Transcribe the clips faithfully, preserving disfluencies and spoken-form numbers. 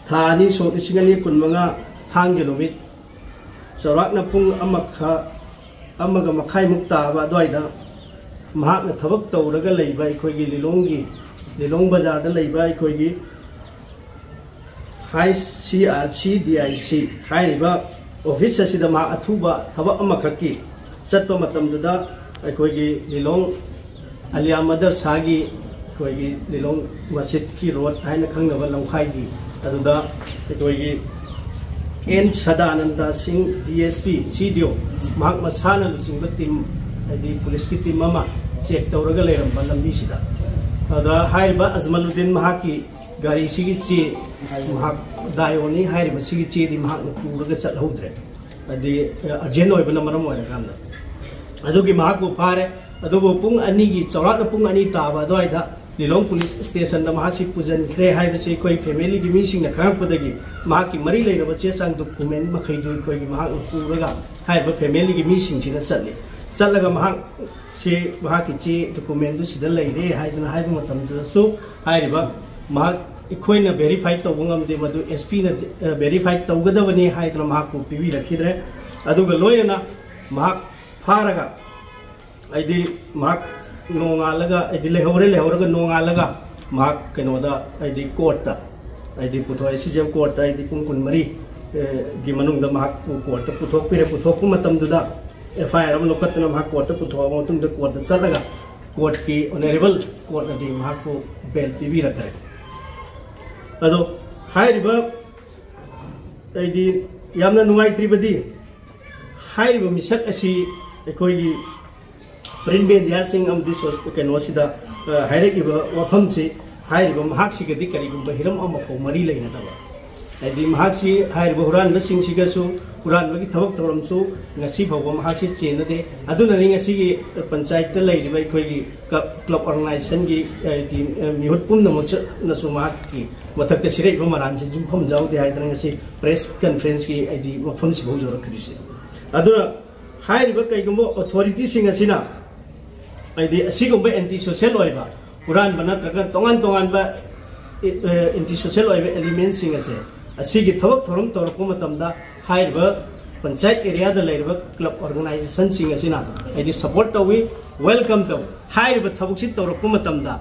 ꯊꯥ ꯑꯅꯤ ꯁꯣꯛ ꯂꯤꯁꯤꯡ ꯑꯅꯤ ꯀꯨꯟꯃꯉꯥ ꯊꯥꯡꯖ ꯅꯨꯃꯤꯠ ꯆꯥꯎꯔꯥꯛꯅ ꯄꯨꯡ ꯑꯃꯈꯛ, ꯑꯃꯒ ꯃꯈꯥꯏꯃꯨꯛ ꯇꯥꯕ ꯑꯗꯨꯋꯥꯏꯗ ꯃꯍꯥꯛꯅ ꯊꯕꯛ ꯇꯧꯔꯒ ꯂꯩꯕ ꯑꯩꯈꯣꯏꯒꯤ ꯂꯤꯂꯣꯡꯒꯤ, ꯂꯤꯂꯣꯡ ꯕꯖꯥꯔꯗ ꯂꯩꯕ ꯑꯩꯈꯣꯏꯒꯤ ꯍꯥꯏ C R C D I C ꯍꯥꯏꯔꯤꯕ ꯑꯣꯐꯤꯁ ꯑꯁꯤꯗ ꯃꯍꯥꯛ ꯑꯊꯨꯕ ꯊꯕꯛ ꯑꯃꯈꯛꯀꯤ ꯆꯠꯄ ꯃꯇꯝꯗꯨꯗ ꯑꯩꯈꯣꯏꯒꯤ ꯂꯤꯂꯣꯡ ꯑꯂꯤꯌꯥ ꯃꯗꯔꯁꯥꯒꯤ ꯑꯩꯈꯣꯏꯒꯤ ꯂꯤꯂꯣꯡ ꯃꯁꯖꯤꯠꯀꯤ ꯔꯣꯗ ꯍꯥꯏꯅ ꯈꯪꯅꯕ ꯂꯝꯈꯥꯏꯒꯤ ꯑꯗꯨꯗ ꯑꯩꯈꯣꯏꯒꯤ ꯑꯦꯟ ꯁꯗꯥꯅꯟꯗ ꯁꯤꯡ ꯗꯤ ꯑꯦꯁ ꯄꯤ ꯁꯤ ꯗꯤ ꯑꯣ ꯃꯍꯥꯛ ꯃꯁꯥꯅ ꯂꯨꯆꯤꯡꯕ ꯇꯤꯝ, ꯍꯥꯏꯗꯤ ꯄꯨꯂꯤꯁꯀꯤ ꯇꯤꯝ ꯑꯃ ꯆꯦꯛ ꯇꯧꯔꯒ ꯂꯩꯔꯝꯕ ꯂꯝꯕꯤꯁꯤꯗ꯫ ꯑꯗꯨꯗ ꯍꯥꯏꯔꯤꯕ ꯑꯖꯃꯂꯨꯗꯤꯟ ꯃꯍꯥꯛꯀꯤ ꯒꯥꯔꯤꯁꯤꯒꯤ ꯆꯦ, ꯃꯍꯥꯛ ꯗꯥꯏꯑꯣꯅꯤ ꯍꯥꯏꯔꯤꯕ ꯁꯤꯒꯤ ꯆꯦꯗꯤ ꯃꯍꯥꯛꯅ ꯄꯨꯔꯒ ꯆꯠꯍꯧꯗ꯭ꯔꯦ꯫ ꯍꯥꯏꯗꯤ ꯑꯔꯖꯦꯟ ꯑꯣꯏꯕꯅ ꯃꯔꯝ ꯑꯣꯏꯔꯀꯥꯟꯗ꯫ ꯑꯗꯨꯒꯤ ꯃꯍꯥꯛꯄꯨ ꯐꯥꯔꯦ꯫ ꯑꯗꯨꯕꯨ ꯄꯨꯡ ꯑꯅꯤꯒꯤ, ꯆꯥꯎꯔꯥꯛꯅ ꯄꯨꯡ ꯑꯅꯤ ꯇꯥꯕ ꯑꯗꯨꯋꯥꯏꯗ ꯂꯤꯂꯣꯡ ꯄꯨꯂꯤꯁ ꯁ꯭ꯇꯦꯁꯟꯗ ꯃꯍꯥꯛꯁꯤ ꯄꯨꯁꯤꯟꯈ꯭ꯔꯦ ꯍꯥꯏꯕꯁꯤ ꯑꯩꯈꯣꯏ ꯐꯦꯃꯤꯂꯤꯒꯤ ꯃꯤꯁꯤꯡꯅ ꯈꯪꯉꯛꯄꯗꯒꯤ ꯃꯍꯥꯛꯀꯤ ꯃꯔꯤ ꯂꯩꯅꯕ ꯆꯦ ꯆꯥꯡ ꯗꯣꯀꯨꯃꯦꯟ ꯃꯈꯩꯗꯨ ꯑꯩꯈꯣꯏꯒꯤ ꯃꯍꯥꯛꯅ ꯄꯨꯔꯒ ꯍꯥꯏꯔꯤꯕ ꯐꯦꯃꯤꯂꯤꯒꯤ ꯃꯤꯁꯤꯡꯁꯤꯅ ꯆꯠꯂꯤ꯫ ꯆꯠꯂꯒ ꯃꯍꯥꯛꯁꯤ, ꯃꯍꯥꯛꯀꯤ ꯆꯦ ꯗꯣꯀꯨꯃꯦꯟꯗꯨ ꯁꯤꯗ ꯂꯩꯔꯦ ꯍꯥꯏꯗꯅ ꯍꯥꯏꯕ ꯃꯇꯝꯗꯨꯗꯁꯨ ꯍꯥꯏꯔꯤꯕ ꯃꯍꯥꯛ ꯑꯩꯈꯣꯏꯅ ꯚꯦꯔꯤꯐꯥꯏ ꯇꯧꯕ ꯉꯝꯗꯦ, ꯃꯗꯨ ꯑꯦꯁ ꯄꯤꯅ ꯚꯦꯔꯤꯐꯥꯏ ꯇꯧꯒꯗꯕꯅꯤ ꯍꯥꯏꯗꯅ ꯃꯍꯥꯛꯄꯨ ꯄꯤꯕꯤꯔꯛꯈꯤꯗ꯭ꯔꯦ꯫ ꯑꯗꯨꯒ ꯂꯣꯏꯅꯅ ꯃꯍꯥꯛ ꯐꯥꯔꯒ ꯍꯥꯏꯗꯤ ꯃꯍꯥꯛ ꯅꯣꯡꯉꯥꯜꯂꯒ, ꯍꯥꯏꯗꯤ ꯂꯩꯍꯧꯔꯦ, ꯂꯩꯍꯧꯔꯒ ꯅꯣꯡꯉꯥꯜꯂꯒ ꯃꯍꯥꯛ ꯀꯩꯅꯣꯗ, ꯍꯥꯏꯗꯤ ꯀꯣꯔꯠꯇ, ꯍꯥꯏꯗꯤ ꯄꯨꯊꯣꯛꯑꯦ, ꯁꯤ ꯖꯤ ꯑꯦꯝ ꯀꯣꯔꯠꯇ, ꯍꯥꯏꯗꯤ ꯄꯨꯡ ꯀꯨꯟꯃꯔꯤ, ꯑꯦ, ꯒꯤ ꯃꯅꯨꯡꯗ ꯃꯍꯥꯛꯄꯨ ꯀꯣꯔꯠꯇ ꯄꯨꯊꯣꯛꯄꯤꯔꯦ꯫ ꯄꯨꯊꯣꯛꯄ ꯃꯇꯝꯗꯨꯗ ꯑꯦꯐ ꯑꯥꯏ ꯑꯥꯔ ꯑꯃ ꯂꯧꯈꯠꯇꯅ ꯃꯍꯥꯛ ꯀꯣꯔꯠꯇ ꯄꯨꯊꯣꯛꯑꯕ ꯃꯇꯨꯡꯗ ꯀꯣꯔꯠꯇ ꯆꯠꯂꯒ ꯀꯣꯔꯠꯀꯤ ꯑꯣꯅꯔꯦꯕꯜ ꯀꯣꯔꯠꯅꯗꯤ ꯃꯍꯥꯛꯄꯨ ꯕꯦꯜ ꯄꯤꯕꯤꯔꯛꯈ꯭ꯔꯦ꯫ ꯑꯗꯣ ꯍꯥꯏꯔꯤꯕ, ꯑꯩꯗꯤ ꯌꯥꯝꯅ ꯅꯨꯡꯉꯥꯏꯇ꯭ꯔꯤꯕꯗꯤ ꯍꯥꯏꯔꯤꯕ ꯃꯤꯁꯛ ꯑꯁꯤ ꯑꯩꯈꯣꯏꯒꯤ ꯄ꯭ꯔꯤꯟꯠ ꯃꯦꯗꯤꯌꯥꯁꯤꯡ ꯑꯃꯗꯤ ꯁꯣ-, ꯀꯩꯅꯣꯁꯤꯗ, ꯑ, ꯍꯥꯏꯔꯛꯏꯕ ꯋꯥꯐꯝꯁꯤ ꯍꯥꯏꯔꯤꯕ ꯃꯍꯥꯛꯁꯤꯒꯗꯤ ꯀꯔꯤꯒꯨꯝꯕ ꯍꯤꯔꯝ ꯑꯃꯐꯥꯎ ꯃꯔꯤ ꯂꯩꯅꯗꯕ, ꯍꯥꯏꯗꯤ ꯃꯍꯥꯛꯁꯤ ꯍꯥꯏꯔꯤꯕ ꯍꯨꯔꯥꯟꯕꯁꯤꯡꯁꯤꯒꯁꯨ ꯍꯨꯔꯥꯟꯕꯒꯤ ꯊꯕꯛ ꯊꯧꯔꯝꯁꯨ ꯉꯁꯤ ꯐꯥꯎꯕ ꯃꯍꯥꯛꯁꯤ ꯆꯦꯟꯅꯗꯦ꯫ ꯑꯗꯨꯅꯅꯤ ꯉꯁꯤꯒꯤ ꯄꯟꯆꯥꯌꯠꯇ ꯂꯩꯔꯤꯕ ꯑꯩꯈꯣꯏꯒꯤ ꯀ-, ꯀ꯭ꯂꯕ ꯑꯣꯔꯒꯅꯥꯏꯖꯦꯁꯟꯒꯤ, ꯍꯥꯏꯗꯤ, ꯑ, ꯃꯤꯍꯨꯠ ꯄꯨꯝꯅꯃꯛꯅꯁꯨ ꯃꯍꯥꯛꯀꯤ ꯃꯊꯛꯇ ꯁꯤꯔꯛꯏꯕ ꯃꯔꯥꯟꯁꯤ ꯌꯨꯝꯐꯝ ꯌꯥꯎꯗꯦ ꯍꯥꯏꯗꯅ ꯉꯁꯤ ꯄ꯭ꯔꯦꯁ ꯀꯟꯐꯔꯦꯟꯁꯀꯤ, ꯍꯥꯏꯗꯤ, ꯃꯐꯝꯁꯤꯐꯥꯎ ꯌꯧꯔꯛꯈ꯭ꯔꯤꯁꯦ꯫ ꯑꯗꯨꯅ ꯍꯥꯏꯔꯤꯕ ꯀꯩꯒꯨꯝꯕ ꯑꯣꯊꯣꯔꯤꯇꯤꯁꯤꯡ ꯑꯁꯤꯅ, ꯍꯥꯏꯗꯤ, ꯑꯁꯤꯒꯨꯝꯕ ꯑꯦꯟꯇꯤ ꯁꯣꯁꯦꯜ ꯑꯣꯏꯕ ꯍꯨꯔꯥꯟꯕ ꯅꯠꯇ꯭ꯔꯒ ꯇꯣꯉꯥꯟ ꯇꯣꯉꯥꯟꯕ ꯑꯦꯟꯇꯤ ꯁꯣꯁꯦꯜ ꯑꯣꯏꯕ ꯑꯦꯂꯤꯃꯦꯟꯁꯤꯡ ꯑꯁꯦ ꯑꯁꯤꯒꯤ ꯊꯕꯛ ꯊꯧꯔꯝ ꯇꯧꯔꯛꯄ ꯃꯇꯝꯗ ꯍꯥꯏꯔꯤꯕ ꯄꯟꯆꯥꯌꯠ ꯑꯦꯔꯤꯌꯥꯗ ꯂꯩꯔꯤꯕ ꯀ꯭ꯂꯕ ꯑꯣꯔꯒꯅꯥꯏꯖꯦꯁꯟꯁꯤꯡ ꯑꯁꯤꯅ ꯍꯥꯏꯗꯤ ꯁꯄꯣꯔꯠ ꯇꯧꯏ, ꯋꯦꯜꯀꯝ ꯇꯧꯏ꯫ ꯍꯥꯏꯔꯤꯕ ꯊꯕꯛꯁꯤ ꯇꯧꯔꯛꯄ ꯃꯇꯝꯗ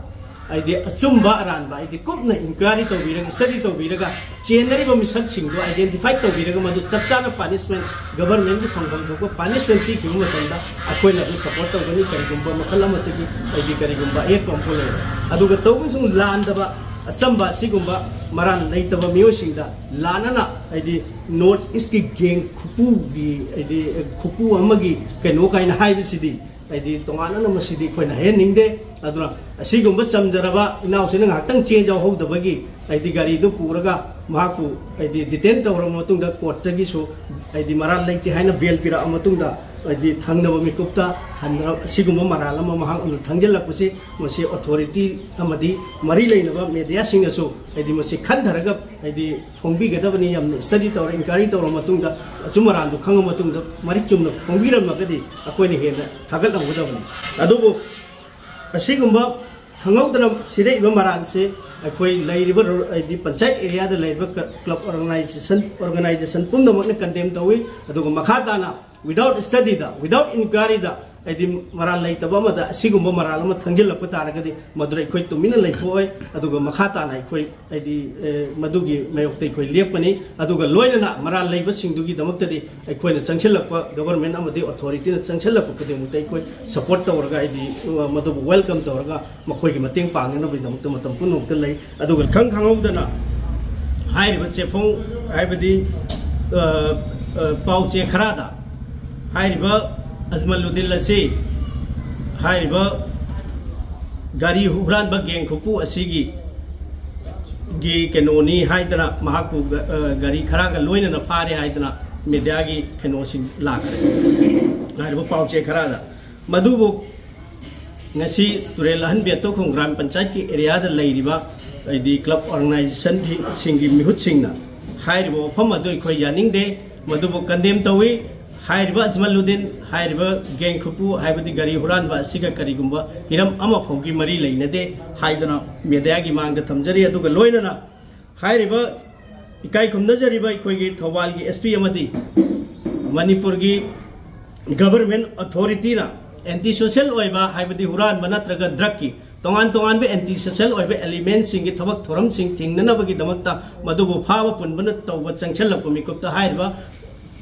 ꯍꯥꯏꯗꯤ ꯑꯆꯨꯝꯕ ꯑꯔꯥꯟꯕ ꯍꯥꯏꯗꯤ ꯀꯨꯞꯅ ꯏꯟꯀ꯭ꯋꯥꯏꯔꯤ ꯇꯧꯕꯤꯔꯒ, ꯁ꯭ꯇꯗꯤ ꯇꯧꯕꯤꯔꯒ, ꯆꯦꯟꯅꯔꯤꯕ ꯃꯤꯁꯛꯁꯤꯡꯗꯣ ꯑꯥꯏꯗꯦꯟꯇꯤꯐꯥꯏ ꯇꯧꯕꯤꯔꯒ ꯃꯗꯨ ꯆꯞ ꯆꯥꯅ ꯄꯥꯅꯤꯁꯃꯦꯟ, ꯒꯚꯔꯟꯃꯦꯟꯒꯤ ꯐꯪꯐꯝ ꯊꯣꯛꯄ ꯄꯥꯅꯤꯁꯃꯦꯟ ꯄꯤꯈꯤꯕ ꯃꯇꯝꯗ ꯑꯩꯈꯣꯏꯅ ꯑꯗꯨ ꯁꯄꯣꯔꯠ ꯇꯧꯒꯅꯤ꯫ ꯀꯔꯤꯒꯨꯝꯕ ꯃꯈꯜ ꯑꯃꯠꯇꯒꯤ ꯍꯥꯏꯗꯤ ꯀꯔꯤꯒꯨꯝꯕ ꯑꯌꯦꯠꯄ ꯑꯃꯐꯥꯎ ꯂꯩꯔꯣꯏ꯫ ꯑꯗꯨꯒ ꯇꯧꯕꯁꯨ ꯂꯥꯟꯗꯕ ꯑꯆꯝꯕ ꯑꯁꯤꯒꯨꯝꯕ ꯃꯔꯥꯜ ꯂꯩꯇꯕ ꯃꯤꯑꯣꯏꯁꯤꯡꯗ ꯂꯥꯟꯅꯅ ꯍꯥꯏꯗꯤ ꯅꯣꯔꯠ ꯏꯁꯀꯤ ꯒꯦꯡ ꯈꯨꯄꯨꯒꯤ ꯍꯥꯏꯗꯤ ꯈꯨꯄꯨ ꯑꯃꯒꯤ ꯀꯩꯅꯣ ꯀꯥꯏꯅ ꯍꯥꯏꯕꯁꯤꯗꯤ ꯍꯥꯏꯗꯤ ꯇꯣꯉꯥꯟꯅ ꯃꯁꯤꯗꯤ ꯑꯩꯈꯣꯏꯅ ꯍꯥꯏꯍꯟꯅꯤꯡꯗꯦ꯫ ꯑꯗꯨꯅ ꯑꯁꯤꯒꯨꯝꯕ ꯆꯝꯖꯔꯕ ꯏꯅꯥꯎꯁꯤꯅ ꯉꯥꯏꯍꯥꯛꯇꯪ ꯆꯦ ꯌꯥꯎꯍꯧꯗꯕꯒꯤ ꯍꯥꯏꯗꯤ ꯒꯥꯔꯤꯗꯨ ꯄꯨꯔꯒ ꯃꯍꯥꯛꯄꯨ ꯍꯥꯏꯗꯤ ꯗꯤꯇꯦꯟ ꯇꯧꯔꯕ ꯃꯇꯨꯡꯗ ꯀꯣꯔꯠꯇꯒꯤꯁꯨ ꯍꯥꯏꯗꯤ ꯃꯔꯥꯜ ꯂꯩꯇꯦ ꯍꯥꯏꯅ ꯕꯦꯜ ꯄꯤꯔꯛꯑ ꯃꯇꯨꯡꯗ ꯍꯥꯏꯗꯤ ꯊꯪꯅꯕ ꯃꯤꯀꯨꯞꯇ ꯍꯟꯗꯨꯅ ꯑꯁꯤꯒꯨꯝꯕ ꯃꯔꯥꯜ ꯑꯃ ꯃꯍꯥꯛꯅ ꯊꯪꯖꯤꯜꯂꯛꯄꯁꯤ ꯃꯁꯤ ꯑꯣꯊꯣꯔꯤꯇꯤ ꯑꯃꯗꯤ ꯃꯔꯤ ꯂꯩꯅꯕ ꯃꯦꯗꯤꯌꯥꯁꯤꯡꯅꯁꯨ ꯍꯥꯏꯗꯤ ꯃꯁꯤ ꯈꯟꯊꯔꯒ ꯍꯥꯏꯗꯤ ꯐꯣꯡꯕꯤꯒꯗꯕꯅꯤ꯫ ꯌꯥꯝꯅ ꯁ꯭ꯇꯗꯤ ꯇꯧꯔ, ꯏꯟꯀ꯭ꯋꯥꯏꯔꯤ ꯇꯧꯔꯕ ꯃꯇꯨꯡꯗ ꯑꯆꯨꯝ ꯑꯔꯥꯟꯗꯨ ꯈꯪꯉ ꯃꯇꯨꯡꯗ ꯃꯔꯤꯛ ꯆꯨꯝꯅ ꯐꯣꯡꯕꯤꯔꯝꯃꯒꯗꯤ ꯑꯩꯈꯣꯏꯅ ꯍꯦꯟꯅ ꯊꯥꯒꯠꯂꯝꯒꯗꯕꯅꯤ꯫ ꯑꯗꯨꯕꯨ ꯑꯁꯤꯒꯨꯝꯕ ꯈꯪꯍꯧꯗꯅ ꯁꯤꯔꯛꯏꯕ ꯃꯔꯥꯜꯁꯦ ꯑꯩꯈꯣꯏ ꯂꯩꯔꯤꯕ ꯔꯨ-, ꯍꯥꯏꯗꯤ ꯄꯟꯆꯥꯌꯠ ꯑꯦꯔꯤꯌꯥꯗ ꯂꯩꯔꯤꯕ ꯀ-, ꯀ꯭ꯂꯕ ꯑꯣꯔꯒꯅꯥꯏꯖꯦꯁꯟ, ꯑꯣꯔꯒꯅꯥꯏꯖꯦꯁꯟ ꯄꯨꯝꯅꯃꯛꯅ ꯀꯟꯗꯦꯝ ꯇꯧꯏ꯫ ꯑꯗꯨꯒ ꯃꯈꯥ ꯇꯥꯅ without study ꯗ, without inquiry ꯗ ꯍꯥꯏꯗꯤ ꯃꯔꯥꯜ ꯂꯩꯇꯕ ꯑꯃꯗ ꯑꯁꯤꯒꯨꯝꯕ ꯃꯔꯥꯜ ꯑꯃ ꯊꯪꯖꯤꯜꯂꯛꯄ ꯇꯥꯔꯒꯗꯤ ꯃꯗꯨꯗ ꯑꯩꯈꯣꯏ ꯇꯨꯃꯤꯟꯅ ꯂꯩꯊꯣꯛꯑꯣꯏ꯫ ꯑꯗꯨꯒ ꯃꯈꯥ ꯇꯥꯅ ꯑꯩꯈꯣꯏ ꯍꯥꯏꯗꯤ, ꯑꯦ, ꯃꯗꯨꯒꯤ ꯃꯥꯌꯣꯛꯇ ꯑꯩꯈꯣꯏ ꯂꯦꯞꯀꯅꯤ꯫ ꯑꯗꯨꯒ ꯂꯣꯏꯅꯅ ꯃꯔꯥꯜ ꯂꯩꯕꯁꯤꯡꯗꯨꯒꯤꯗꯃꯛꯇꯗꯤ ꯑꯩꯈꯣꯏꯅ ꯆꯪꯁꯤꯜꯂꯛꯄ, ꯒꯚꯔꯟꯃꯦꯟ ꯑꯃꯗꯤ ꯑꯣꯊꯣꯔꯤꯇꯤꯅ ꯆꯪꯁꯤꯜꯂꯛꯄ ꯈꯨꯗꯤꯡꯃꯛꯇ ꯑꯩꯈꯣꯏ ꯁꯄꯣꯔꯠ ꯇꯧꯔꯒ ꯍꯥꯏꯗꯤ, ꯑ, ꯃꯗꯨꯕꯨ ꯋꯦꯜꯀꯝ ꯇꯧꯔꯒ ꯃꯈꯣꯏꯒꯤ ꯃꯇꯦꯡ ꯄꯥꯡꯅꯅꯕꯒꯤꯗꯃꯛꯇ ꯃꯇꯝ ꯄꯨꯝꯅꯃꯛꯇ ꯂꯩ꯫ ꯑꯗꯨꯒ ꯈꯪ ꯈꯪꯍꯧꯗꯅ ꯍꯥꯏꯔꯤꯕ ꯆꯦꯐꯣꯡ ꯍꯥꯏꯕꯗꯤ, ꯑ, ꯑ, ꯄꯥꯎ ꯆꯦ ꯈꯔꯗ ꯍꯥꯏꯔꯤꯕ ꯑꯖꯃꯂꯨꯗꯤꯟ ꯑꯁꯤ ꯍꯥꯏꯔꯤꯕ ꯒꯥꯔꯤ ꯍꯨꯔꯥꯟꯕ ꯒꯦꯡ ꯈꯨꯄꯨ ꯑꯁꯤꯒꯤ ꯒꯤ ꯀꯩꯅꯣꯅꯤ ꯍꯥꯏꯗꯅ ꯃꯍꯥꯛꯄꯨ ꯒ-, ꯑ, ꯒꯥꯔꯤ ꯈꯔꯒ ꯂꯣꯏꯅꯅ ꯐꯥꯔꯦ ꯍꯥꯏꯗꯅ ꯃꯦꯗꯤꯌꯥꯒꯤ ꯀꯩꯅꯣꯁꯤꯡ ꯂꯥꯛꯈ꯭ꯔꯦ꯫ ꯍꯥꯏꯔꯤꯕ ꯄꯥꯎ ꯆꯦ ꯈꯔꯗ ꯃꯗꯨꯕꯨ ꯉꯁꯤ ꯇꯨꯔꯦꯜ ꯑꯍꯟ ꯕꯦꯠꯇꯣꯈꯣꯡ ꯒ꯭ꯔꯥꯝ ꯄꯟꯆꯥꯌꯠꯀꯤ ꯑꯦꯔꯤꯌꯥꯗ ꯂꯩꯔꯤꯕ ꯍꯥꯏꯗꯤ ꯀ꯭ꯂꯕ ꯑꯣꯔꯒꯅꯥꯏꯖꯦꯁꯟꯁꯤꯡꯒꯤ ꯃꯤꯍꯨꯠꯁꯤꯡꯅ ꯍꯥꯏꯔꯤꯕ ꯋꯥꯐꯝ ꯑꯗꯨ ꯑꯩꯈꯣꯏ ꯌꯥꯅꯤꯡꯗꯦ꯫ ꯃꯗꯨꯕꯨ ꯀꯟꯗꯦꯝ ꯇꯧꯏ꯫ ꯍꯥꯏꯔꯤꯕ ꯑꯖꯃꯂꯨꯗꯤꯟ ꯍꯥꯏꯔꯤꯕ ꯒꯦꯡ ꯈꯨꯄꯨ ꯍꯥꯏꯕꯗꯤ ꯒꯥꯔꯤ ꯍꯨꯔꯥꯟꯕ ꯑꯁꯤꯒ ꯀꯔꯤꯒꯨꯝꯕ ꯍꯤꯔꯝ ꯑꯃ ꯐꯥꯎꯒꯤ ꯃꯔꯤ ꯂꯩꯅꯗꯦ ꯍꯥꯏꯗꯅ ꯃꯦꯗꯤꯌꯥꯒꯤ ꯃꯥꯡꯗ ꯊꯝꯖꯔꯤ꯫ ꯑꯗꯨꯒ ꯂꯣꯏꯅꯅ ꯍꯥꯏꯔꯤꯕ ꯏꯀꯥꯏ ꯈꯨꯝꯅꯖꯔꯤꯕ ꯑꯩꯈꯣꯏꯒꯤ ꯊꯧꯕꯥꯜꯒꯤ ꯑꯦꯁ ꯄꯤ ꯑꯃꯗꯤ ꯃꯅꯤꯄꯨꯔꯒꯤ ꯒꯕꯔꯃꯦꯟ ꯑꯣꯊꯣꯔꯤꯇꯤꯅ ꯑꯦꯟꯇꯤ ꯁꯣꯁꯦꯜ ꯑꯣꯏꯕ ꯍꯥꯏꯕꯗꯤ ꯍꯨꯔꯥꯟꯕ ꯅꯠꯇ꯭ꯔꯒ ꯗ꯭ꯔꯛꯀꯤ ꯇꯣꯉꯥꯟ ꯇꯣꯉꯥꯟꯕ ꯑꯦꯟꯇꯤ ꯁꯣꯁꯦꯜ ꯑꯣꯏꯕ ꯑꯦꯂꯤꯃꯦꯟꯁꯤꯡꯒꯤ ꯊꯕꯛ ꯊꯧꯔꯝꯁꯤꯡ ꯊꯤꯡꯅꯅꯕꯒꯤꯗꯃꯛꯇ ꯃꯗꯨꯕꯨ ꯐꯥꯕ ꯄꯨꯟꯕꯅ ꯇꯧꯕ ꯆꯪꯁꯤꯜꯂꯛꯄ ꯃꯤꯀꯨꯞꯇ ꯍꯥꯏꯔꯤꯕ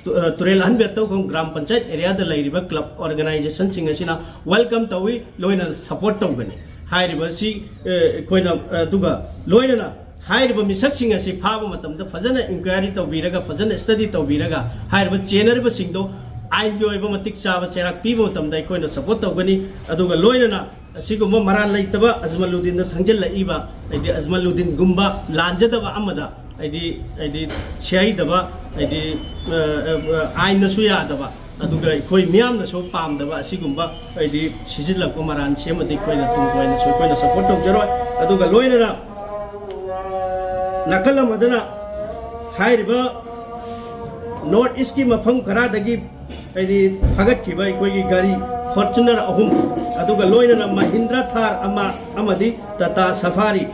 ꯇꯨ-, ꯑ, ꯇꯨꯔꯦꯜ ꯑꯍꯟꯕꯤ ꯑꯇꯧꯈꯣꯡ ꯒ꯭ꯔꯥꯝ ꯄꯟꯆꯥꯌꯠ ꯑꯦꯔꯤꯌꯥꯗ ꯂꯩꯔꯤꯕ ꯀ꯭ꯂꯕ ꯑꯣꯔꯒꯅꯥꯏꯖꯦꯁꯟꯁꯤꯡ ꯑꯁꯤꯅ ꯋꯦꯜꯀꯝ ꯇꯧꯏ, ꯂꯣꯏꯅ ꯁꯄꯣꯔꯠ ꯇꯧꯒꯅꯤ꯫ ꯍꯥꯏꯔꯤꯕ ꯑꯁꯤ, ꯑ, ꯑꯩꯈꯣꯏꯅ, ꯑꯗꯨꯒ ꯂꯣꯏꯅꯅ ꯍꯥꯏꯔꯤꯕ ꯃꯤꯁꯛꯁꯤꯡ ꯑꯁꯤ ꯐꯥꯕ ꯃꯇꯝꯗ ꯐꯖꯅ ꯏꯟꯀ꯭ꯋꯥꯏꯔꯤ ꯇꯧꯕꯤꯔꯒ, ꯐꯖꯅ ꯁ꯭ꯇꯗꯤ ꯇꯧꯕꯤꯔꯒ, ꯍꯥꯏꯔꯤꯕ ꯆꯦꯟꯅꯔꯤꯕꯁꯤꯡꯗꯣ ꯑꯥꯏꯟꯒꯤ ꯑꯣꯏꯕ ꯃꯇꯤꯛ ꯆꯥꯕ ꯆꯩꯔꯥꯛ ꯄꯤꯕ ꯃꯇꯝꯗ ꯑꯩꯈꯣꯏꯅ ꯁꯄꯣꯔꯠ ꯇꯧꯒꯅꯤ꯫ ꯑꯗꯨꯒ ꯂꯣꯏꯅꯅ ꯑꯁꯤꯒꯨꯝꯕ ꯃꯔꯥꯜ ꯂꯩꯇꯕ ꯑꯖꯃꯂꯨꯗꯤꯟꯗ ꯊꯪꯖꯤꯜꯂꯛꯏꯕ, ꯍꯥꯏꯗꯤ ꯑꯖꯃꯂꯨꯗꯤꯟꯒꯨꯝꯕ ꯂꯥꯟꯖꯗꯕ ꯑꯃꯗ, ꯍꯥꯏꯗꯤ, ꯍꯥꯏꯗꯤ ꯁꯤꯍꯩꯗꯕ, ꯍꯥꯏꯗꯤ, ꯑ, ꯑ, ꯑ, ꯑꯥꯏꯟꯅꯁꯨ ꯌꯥꯗꯕ, ꯑꯗꯨꯒ ꯑꯩꯈꯣꯏ ꯃꯤꯌꯥꯝꯅꯁꯨ ꯄꯥꯝꯗꯕ ꯑꯁꯤꯒꯨꯝꯕ, ꯍꯥꯏꯗꯤ ꯁꯤꯖꯤꯜꯂꯛꯄ ꯃꯔꯥꯟ ꯁꯦꯝꯃꯗꯤ ꯑꯩꯈꯣꯏꯅ ꯇꯨꯡ ꯀꯣꯏꯅꯁꯨ ꯑꯩꯈꯣꯏꯅ ꯁꯄꯣꯔꯠ ꯇꯧꯖꯔꯣꯏ꯫ ꯑꯗꯨꯒ ꯂꯣꯏꯅꯅ ꯅꯥꯀꯜ ꯑꯃꯗꯅ ꯍꯥꯏꯔꯤꯕ ꯅꯣꯔꯠ ꯏꯁꯀꯤ ꯃꯐꯝ ꯈꯔꯗꯒꯤ ꯍꯥꯏꯗꯤ ꯐꯥꯒꯠꯈꯤꯕ ꯑꯩꯈꯣꯏꯒꯤ ꯒꯥꯔꯤ ꯐꯣꯔꯆꯨꯅꯔ ꯑꯍꯨꯝ, ꯑꯗꯨꯒ ꯂꯣꯏꯅꯅ ꯃꯍꯤꯟꯗ꯭ꯔ ꯊꯥꯔ ꯑꯃ ꯑꯃꯗꯤ ꯇꯥꯇꯥ ꯁꯐꯥꯔꯤ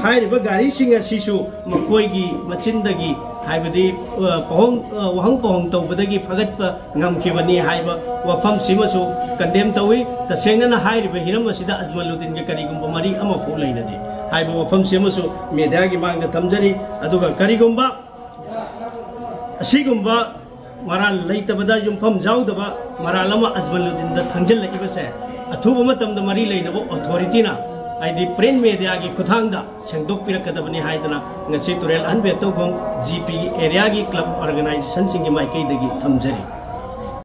ꯍꯥꯏꯔꯤꯕ ꯒꯥꯔꯤꯁꯤꯡ ꯑꯁꯤꯁꯨ ꯃꯈꯣꯏꯒꯤ ꯃꯆꯤꯟꯗꯒꯤ, ꯍꯥꯏꯕꯗꯤ, ꯑ, ꯄꯍꯣꯡ-, ꯑ, ꯋꯥꯍꯪ ꯄꯥꯎꯍꯪ ꯇꯧꯕꯗꯒꯤ ꯐꯥꯒꯠꯄ ꯉꯝꯈꯤꯕꯅꯤ ꯍꯥꯏꯕ ꯋꯥꯐꯝꯁꯤꯃꯁꯨ ꯀꯟꯗꯦꯝ ꯇꯧꯏ꯫ ꯇꯁꯦꯡꯅꯅ ꯍꯥꯏꯔꯤꯕ ꯍꯤꯔꯝ ꯑꯁꯤꯗ ꯑꯖꯃꯂꯨꯗꯤꯟꯒ ꯀꯔꯤꯒꯨꯝꯕ ꯃꯔꯤ ꯑꯃꯐꯥꯎ ꯂꯩꯅꯗꯦ ꯍꯥꯏꯕ ꯋꯥꯐꯝꯁꯤꯃꯁꯨ ꯃꯦꯗꯤꯌꯥꯒꯤ ꯃꯥꯡꯗ ꯊꯝꯖꯔꯤ꯫ ꯑꯗꯨꯒ ꯀꯔꯤꯒꯨꯝꯕ ꯑꯁꯤꯒꯨꯝꯕ ꯃꯔꯥꯜ ꯂꯩꯇꯕꯗ ꯌꯨꯝꯐꯝ ꯌꯥꯎꯗꯕ ꯃꯔꯥꯜ ꯑꯃ ꯑꯖꯃꯂꯨꯗꯤꯟꯗ ꯊꯪꯖꯤꯜꯂꯛꯏꯕꯁꯦ ꯑꯊꯨꯕ ꯃꯇꯝꯗ ꯃꯔꯤ ꯂꯩꯅꯕ ꯑꯣꯊꯣꯔꯤꯇꯤꯅ, ꯍꯥꯏꯗꯤ ꯄ꯭ꯔꯤꯟ ꯃꯦꯗꯤꯌꯥꯒꯤ ꯈꯨꯠꯊꯥꯡꯗ ꯁꯦꯡꯗꯣꯛꯄꯤꯔꯛꯀꯗꯕꯅꯤ ꯍꯥꯏꯗꯅ ꯉꯁꯤ ꯇꯨꯔꯦꯜ ꯑꯍꯟꯕꯤ ꯑꯇꯧꯈꯣꯡ ꯖꯤ ꯄꯤꯒꯤ ꯑꯦꯔꯤꯌꯥꯒꯤ ꯀ꯭ꯂꯕ ꯑꯣꯔꯒꯅꯥꯏꯖꯦꯁꯟꯁꯤꯡꯒꯤ ꯃꯥꯏꯀꯩꯗꯒꯤ ꯊꯝꯖꯔꯤ꯫